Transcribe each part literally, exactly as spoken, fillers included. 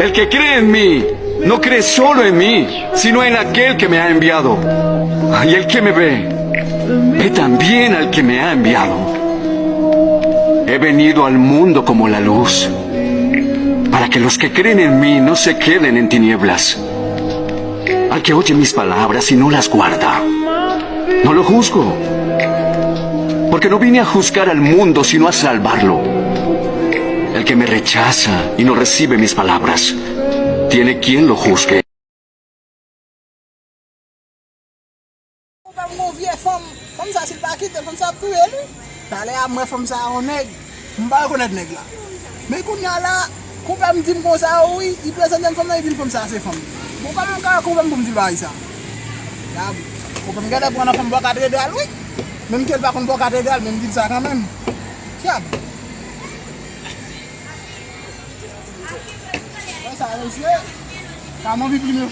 El que cree en mí, no cree solo en mí, sino en aquel que me ha enviado. Y el que me ve, ve también al que me ha enviado. He venido al mundo como la luz, para que los que creen en mí no se queden en tinieblas. Al que oye mis palabras y no las guarda, no lo juzgo, porque no vine a juzgar al mundo, sino a salvarlo. El que me rechaza y no recibe mis palabras, tiene quien lo juzgue. Konpè m gon vye fanm, fanm sa si l pa kite l, fanm sa ap touye l wi. Talè a m wè fanm sa a yon nèg, m pa rekonèt nèg la. Men kounye a la, konpè m di m konsa wi, li prezante m fanm nan, li di m fanm sa a se fanm li. Bon, kòman m ka wè konpè m pou m di l bagay sa? Gade, konpè m genlè pran nan fanm bò katedral wi. Menm ke l pa konn bò katedral, men m di l sa kanmenm. Dyab. Wè sa, mesye. Sa m anvi plimen.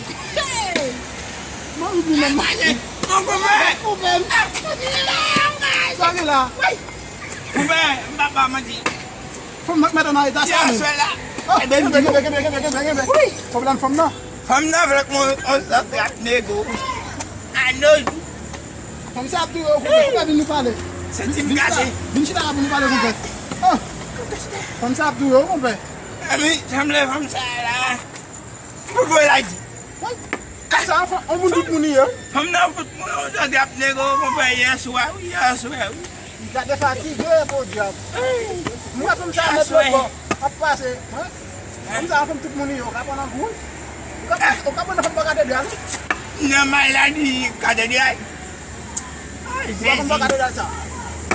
M anvi plimen. Manje. Non, konpè. Konpè. Sa gen la. Konpè, m pa ba manti. Fanm nan k mete nan eta sa menm. Yè swè la. Ebyen, kenbe, kenbe, kenbe, kenbe, kenbe. Pwoblèm fanm nan. Fanm nan vle k mwen on zòt rap nego. Anoj. Fanm sa ap touye w, konpè. Konpè, vin nou pale. Santi m gache. Vin chita la pou nou pale, konpè. Oh. Fanm sa ap touye w, konpè. Epi, sanble fanm sa la. Pou voye la di. Woy. Sa, fanm, on moun tout moun ye. Fanm nan fout mwen on zòt rap nego, konpè, yè swa, wi, yè swa, wi. Li ka te fatige, podyab. M wè fanm sa a met lòt bò, ap pase. Fanm sa a fanm tout moun ye, ou ka pran nan gou. Ou ka pran, ou ka pran nan fanm bò katedral. Nan maladi katedral. Ay, Jezi. Ou pa konn bò katedral sa.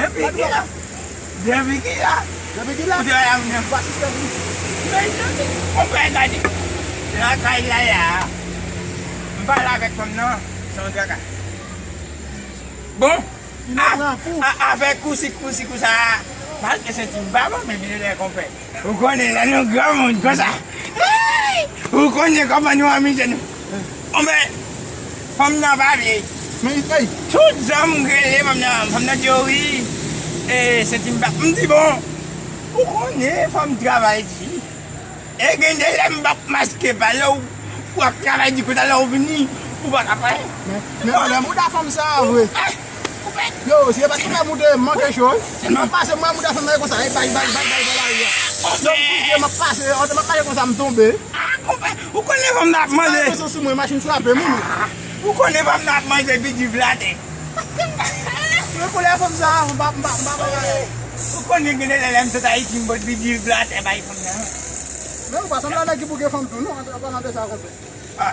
Depi ki la? Depi ki la? Depi ki la? Ou te wè la, moun nan. Ou pa sistèm li. Men, konpè, gade. Lakay la, ya. M pale avèk fanm nan, se yon traka. Bon, a, a, avèk kousi, kousi, kousa, paske senti m pa bon, men vin lè konpè. Ou konnen, lè nou granmoun konsa. Ou konnen kòman nou anmize nou. Konpè, fanm nan pa vle. Men, ey. Tout jan m rele fanm nan, fanm nan di yo wi. E, senti m pa, m di bon, ou konnen fanm travay di. E gen de lè m p ap maske pale w, w ap travay di kote lè w vini, ou pa ka pale. Men, men, men mouda fanm sa a vre. Yo, si e pa t konpè m ou te manke cho wi. M ap pase, m wè mouda fanm nan e konsa, e bay, bay, bay, bay, bay lari a. Lè m kouri, m ap pase, m ap pase konsa, m tonbe. Ah, konpè, ou konnen fanm nan ap manje. Sa reponn sou mwen, machin frape moun. Ou konnen fanm nan ap manje bidjiv latè. Mwen konnen fanm sa a, m pa, m pa, m pa, m pa. Ou konnen gen de lè lè m sot Ayiti, m pot bidjiv latè bay fanm nan. Men ou pa sanble a nèg ki bouke fanm tou, non, an palan de sa, konpè. Ah.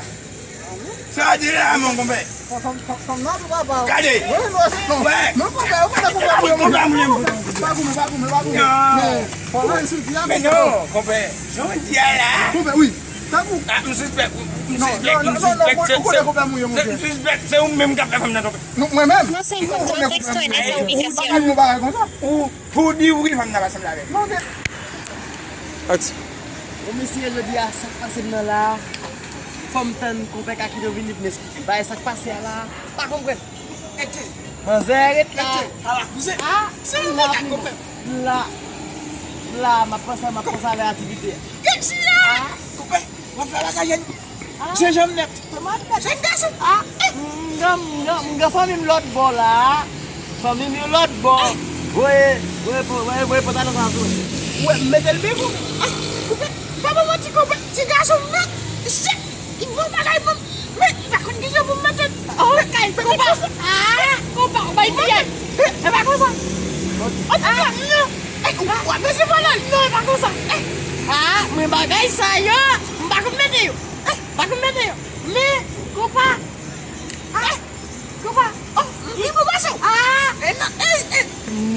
Sa di la, mon konpè. Fanm, fanm, fanm nan, papa. Gade. Wi, non, se non. Wè. Non, konpè, ou pa konpè pou yo, konpè, mouye, mouye. Pa goumen, pa goumen, pa goumen. Non. Men, fò nan ensilti a, men non, konpè. Jan w di a la. Konpè, wi. Tankou. Ah, m sispèk, m sispèk, m sispèk, se, se, m sispèk, se ou menm k ap fè fanm nan tonbe. Non, mwen menm. Non, se yon konpè, konpè, konpè. Ou pa ka di yon bagay konsa. Ou, pou di wi, fanm nan pa sanble avè m. Non, men. Bon, mesye, jodi a, sa k pase m nan la, fò m tann konpè Kakito vini pou m esplike. Bagay sa k pase a la, pa konprann. Manzè ret la. Ah, m la, m la, m la, m ap panse, m ap panse avè aktivite a. Kèk sila! Ah. Konpè, w ap fè bagay jèn. Ah. Jenjanm nèt. Jenn gason. Ah. M gen, m gen, m gen fanmi m lòt bò la. Fanmi m yo lòt bò. Voye, voye, voye, voye pantalon sa sou. Ou wè, m mete l byen kou. Ah, konpè, pa ban manti, konpè. Ti gason m nan. Shit. Li voye bagay pou m. Men, m pa konn kijan pou m mete. Oh, kay, konpa. Ah, konpa, ou bay piyay. E pa konsa. Ah, non. Eh, ou, w ap mete vòlò. Non, e pa konsa. Eh. Ah, men bagay sa yo, m pa konn mete yo. Eh, m pa konn mete yo. Men, konpa. Ah, konpa. Oh, li pou pase w. Ah, eh, non, eh, eh.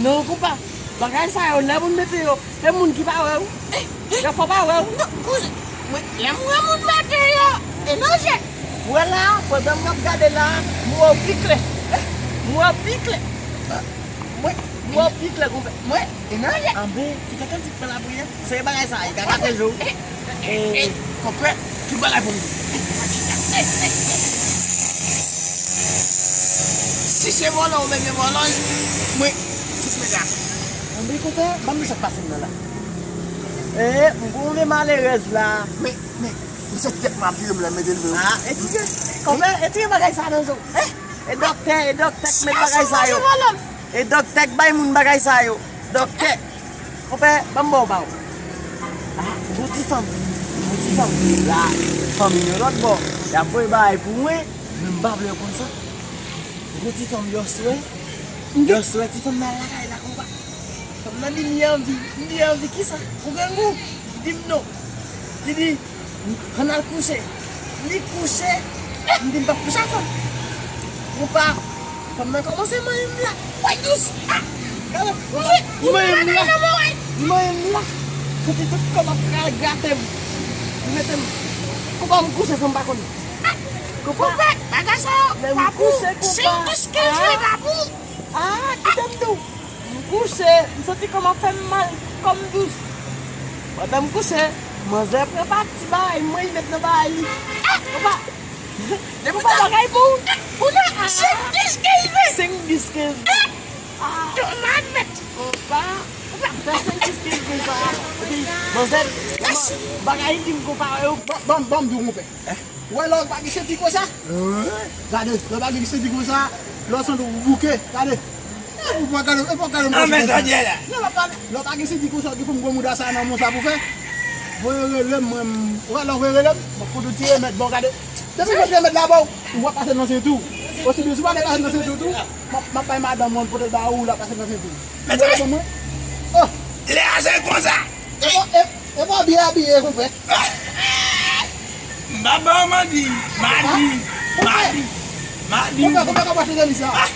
Non, konpa. Bagay sa yo, lè moun mete yo, e moun ki pa wè w. Eh, eh. Yo fò pa wè w. Non, kouzen. Mwen, lè m wè moun mete yo, e nan je. Wè la, pandan m ap gade la, m wè w pi klè. M wè w pi klè. Mwen, m wè w pi klè, konpè. Mwen, e nan je. Anben, ki te kantik fè lapriyè? Se bagay sa, e ka gate je w. Eh, eh, eh, konpè, ki bagay pou m di? Si se vòlò ou bezwen vòlò, mwen, kis mega. Anben, konpè, ban m di sa k pase m nan la. Eh, m konnen malerèz la. Men, men, misye tèt m ap vire m lè m mete l vre. Ah, etire. Konpè, etire bagay sa nan zo. Eh, e dòktè, e dòktè k met bagay sa yo. E dòktè k bay moun bagay sa yo. Dòktè. Konpè, ban m ba w pa w. Ah, gon ti fanm. Gon ti fanm. La, fanmi yo lòt bò. Y ap voye bagay pou mwen. Men m pa vle yo konn sa. Gon ti fanm yo swe. Yo swe ti fanm nan lakay la konpa. Fanm nan di m li anvi, m di anvi kisa? Ou grangou? Li di m non. Li di, ann al kouche. Li kouche, m di m p ap kouche ak fanm. Ou pa, fanm nan kòmanse manyen m la. Woy dous! Ah! Gade, li manyen m la. Li manyen m la. Santi tout kò m ap kal grate m. Li mete m. Konpa m kouche san m pa konnen. Konpa, bagay sa yo, lè m kouche, konpa. Sing diskilve, papou. Ah, kite m tou. M kouche, m santi kò m ap fè m mal, kò m dous. Pandan m kouche, manzè pran pati bagay mwen, li met nan bagay li. Konpa, konpa bagay pou ou. Ou nan sing diskilve. Sing diskilve. Ah. Konpa, m fè sing diskilve sa. Epi, manzè, bagay li di m konpa yo. Ban, ban, ban m di w, konpè. Ou wè lè w pa gen senti konsa? Gade, lè w pa gen senti konsa, lè w santi w bouke, gade. E pou pa gade, e pou gade mwen. Non, men sa di la. Non, lè w pa, lè w pa gen senti konsa, gen fanm gwo mouda sa nan moun sa pou fè. Voye rele m, mwen, m, ou wè lè w voye rele m, m ap konn ti remèd, bon, gade. Depi mwen remèd la ba w, ou ap pase nan senti w. Osi byen, si w pa te pase nan senti w tou, m ap, m ap bay madanm mwen pote l ba ou, l ap pase nan senti w. Ou konprann mwen? Oh! Lè a se konsa. E pa, e, e pa byen abiye, konpè. M pa ba w manti. Madi, madi, madi. Konpè, konpè, konpè, konpè, konpè, konpè, konpè, konpè, konpè, konpè,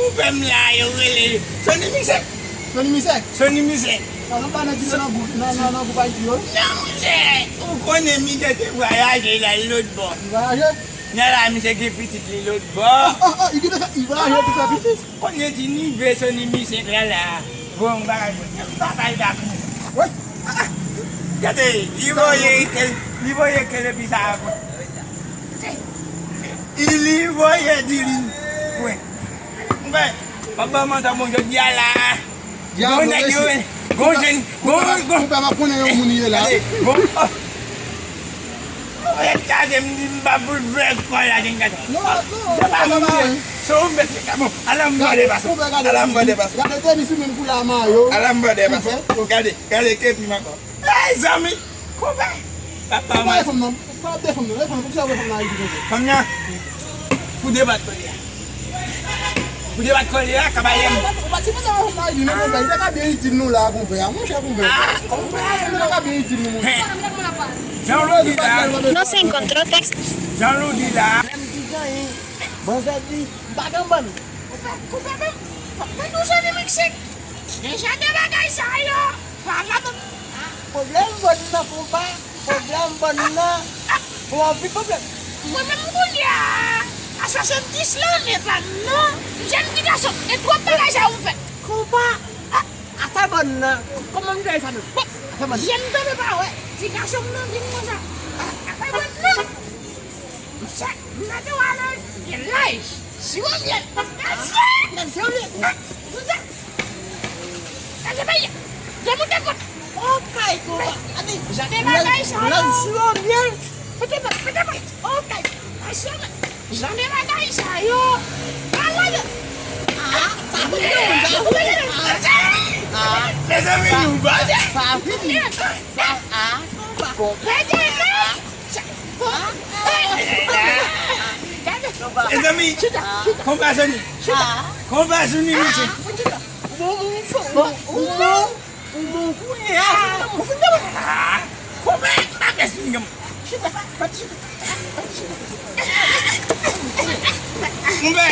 konpè, konpè, konpè, konpè, konpè, Sony Misèk. Sony Misèk? Sony Misèk. Sa, sa pa nan di nan gwoup, nan, nan, nan gwoup Ayiti yo? Non, monchè. Ou konnen misye te vwayaje, l al lòt bò. Li vwayaje? Nèg la, misye gen pitit li lòt bò. Oh, oh, oh, li gen de fè, li vwayaje pou fè pitit? Konnen ti nive Sony Misèk la, la. Bon, bagay, bon. M pa bay bak. Wi. Ah, ah. Gade, li voye kèl, li voye kèl epi sa. Li, li voye di li. Wi. Mwen, papa mantan bon jodi a la. Gon nèg yo, gon jèn, gon, gon. Konpè, m ap konnen yon moun ye la. Gade, gon, oh. Ou ret gade m di m pa pou l vle kò la gen gade. Non, non, non, non. Se ou mèt, bon, ala m mande pa sa. Ala m mande pa sa. Gade tenis ou menm koulè a mayo. Ala m mande pa sa. Gade, gade kepi m ankò. Mezanmi, konpè. Papa m. Papa e fanm nan. Pa ap defann nou, e fanm, poukisa w wè fanm nan Ayiti konsa? Fanm nan, pou debat kòlè a. Pou debat kòlè a, kabayè m. Ou pa, ou pa sipoze wè fanm nan Ayiti, non, konpè. Li te ka byen itil nou la, konpè. A, monchè, konpè. Ah, konpè. Li te ka byen itil nou, monchè. Jan w di la. No se encuentro text. Jan w di la. Lè m di ganyen, manzè di, m pa gen bann. Konpè, konpè, men, men nou se ni miksik. Deja de bagay sa yo. Pwoblèm bòn nan, konpa. Pwoblèm bòn nan. Bon, anpil pwoblèm. Mwen menm kounye a, a swasanndis lane pa m nan, m jèn ti gason, e twòp bagay sa yo m fè. Konpa, a, afè bòn nan, kòman m jere sa menm? Bon, afè bòn nan. Jèn tonbe pa wè, ti gason m nan di m konsa. A, afè bòn nan. Sa, m mete w alèz, gen laj. Siwo myèl. Mesye! Mesye! Mesye! Mesye, mesye! Demoute kot? Okay, konpa. Ade, jan de bagay sa yo. Laj siwo myèl. Mete kot, mete kot. Okay. Mesye, jan de bagay sa yo. Ala de. Ah, sa fini, sa fini. Ah, ah. Mezanmi, nou ba. Sa fini. Sa, ah, konpa. Konpa. Mezanmi, konpa Sony. Konpa Sony, mesye. Bon, bon, bon, bon, bon, kounye a. Ou fin de. Konpa, pa pès fin de. Konpa,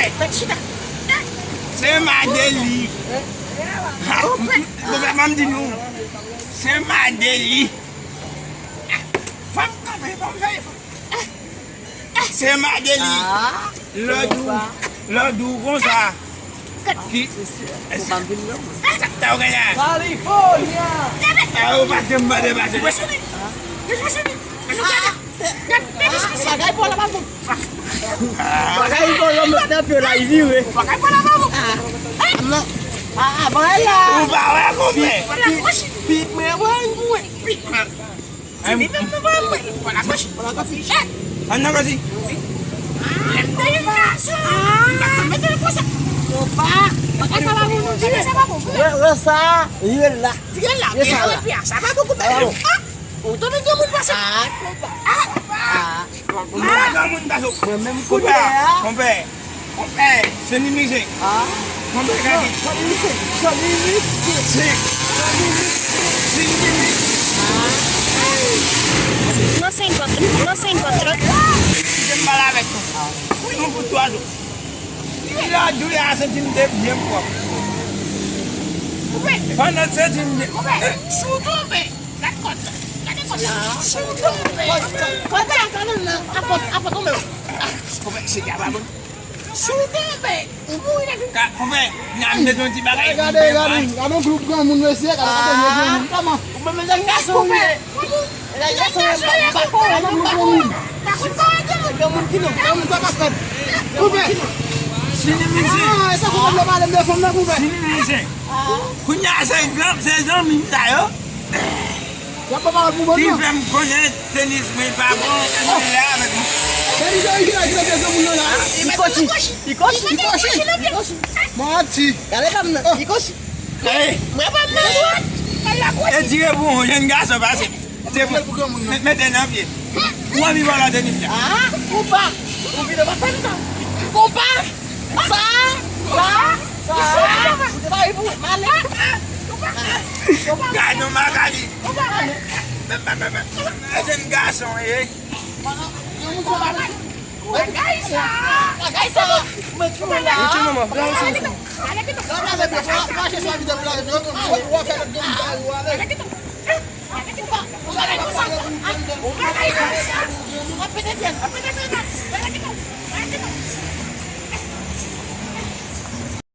se Madeli. Konpa, ban m di nou. Se Madeli. Fò m kanpe, fò m fè efò. Se Madeli. Lòdou, lòdou konsa. Ki? Sa w genyen? California. A, ou pa janm mande pa se. Bagay pou la pa bon. Bagay pou la met nan pye la, li vire. Bagay pou la pa bon. Ah, ah, bon, la. Ou pa wè konpè. Pit, pit, mwen, mwen, mwen. Pit, mwen. Ti li menm nou wè, mwen. Wala kochi. Wala kochi. An nan kochi. Lè m te yon gason. M pa t mete l konsa. Yo pa. Bagay sa pa bon, non. Bagay sa pa bon. Wè, wè sa. Ye la. Ye la. Ye sa la. Sa pa bon, konpè. Ah. Ou tande granmoun pase? Ah, konpa. Ah, konpa. Ah. Ou pa granmoun pase. Mwen menm konpè, konpè, konpè, se ni mize. Ah. Konpè, gade. Se ni mize. Se ni mize. Se ni mize. Nan senkant, nan senkant, trant. Kite m pale avèk nou. Nou fout twa jou. Li la, dou la, santi m te byen pwòp. Pandan santi m te. Sou tonbe. Gad kòd la. Gade kòd la. Si w tonbe. Kòd la, kòd la, apòt, apòt, tonbe. Ah, konpè, se gaba bon. Si w tonbe, ou mouri nèt. Ka, konpè, n ap met yon ti bagay. Gade, gade, gade yon gwoup granmoun, mesye, gade kote yon granmoun. Kòman? Ou menm jan gason, wi. Jan gason, jan gason, jan gason. Granmoun ki non, granmoun sa pa fèt. Konpè. Si ni mize. Ah, e sa konpè vle pale m de fanm nan, konpè. Si ni mize. Kounye a se gran, se zanmi m sa yo. Y ap ba pawòl pou moun nan. Ki fè m konnen tenis mwen pa bon, mwen la avèk mwen. Tenis yo, ki la, ki la, ki la, moun nan la. Li kochi. Li kochi. Li kochi. Li kochi. Manti. Gade fanm nan. Li kochi. Mwen pa m nan dwat. E tire pou yon jèn gason pase. Se pou met, mete nan pye. Ou anvi vòlò tenis la. Ah, ou pa. Ou vin pa fè m sa. Konpa. Sa, sa, sa. Ou te pare pou male. Gade yon makadi. Jèn gason, e. Bagay sa. Bagay sa. Mwen tou la. Mwen tou, manman. Bagay sa.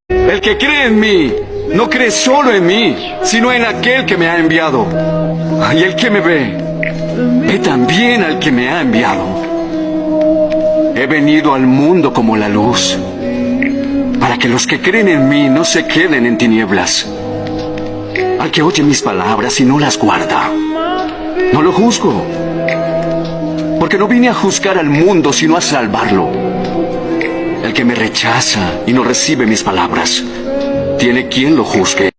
El que cree en mí, no cree solo en mí, sino en aquel que me ha enviado. Y el que me ve, ve también al que me ha enviado. He venido al mundo como la luz, para que los que creen en mí no se queden en tinieblas. Al que oye mis palabras y no las guarda, no lo juzgo, porque no vine a juzgar al mundo, sino a salvarlo. El que me rechaza y no recibe mis palabras, tiene quien lo juzgue.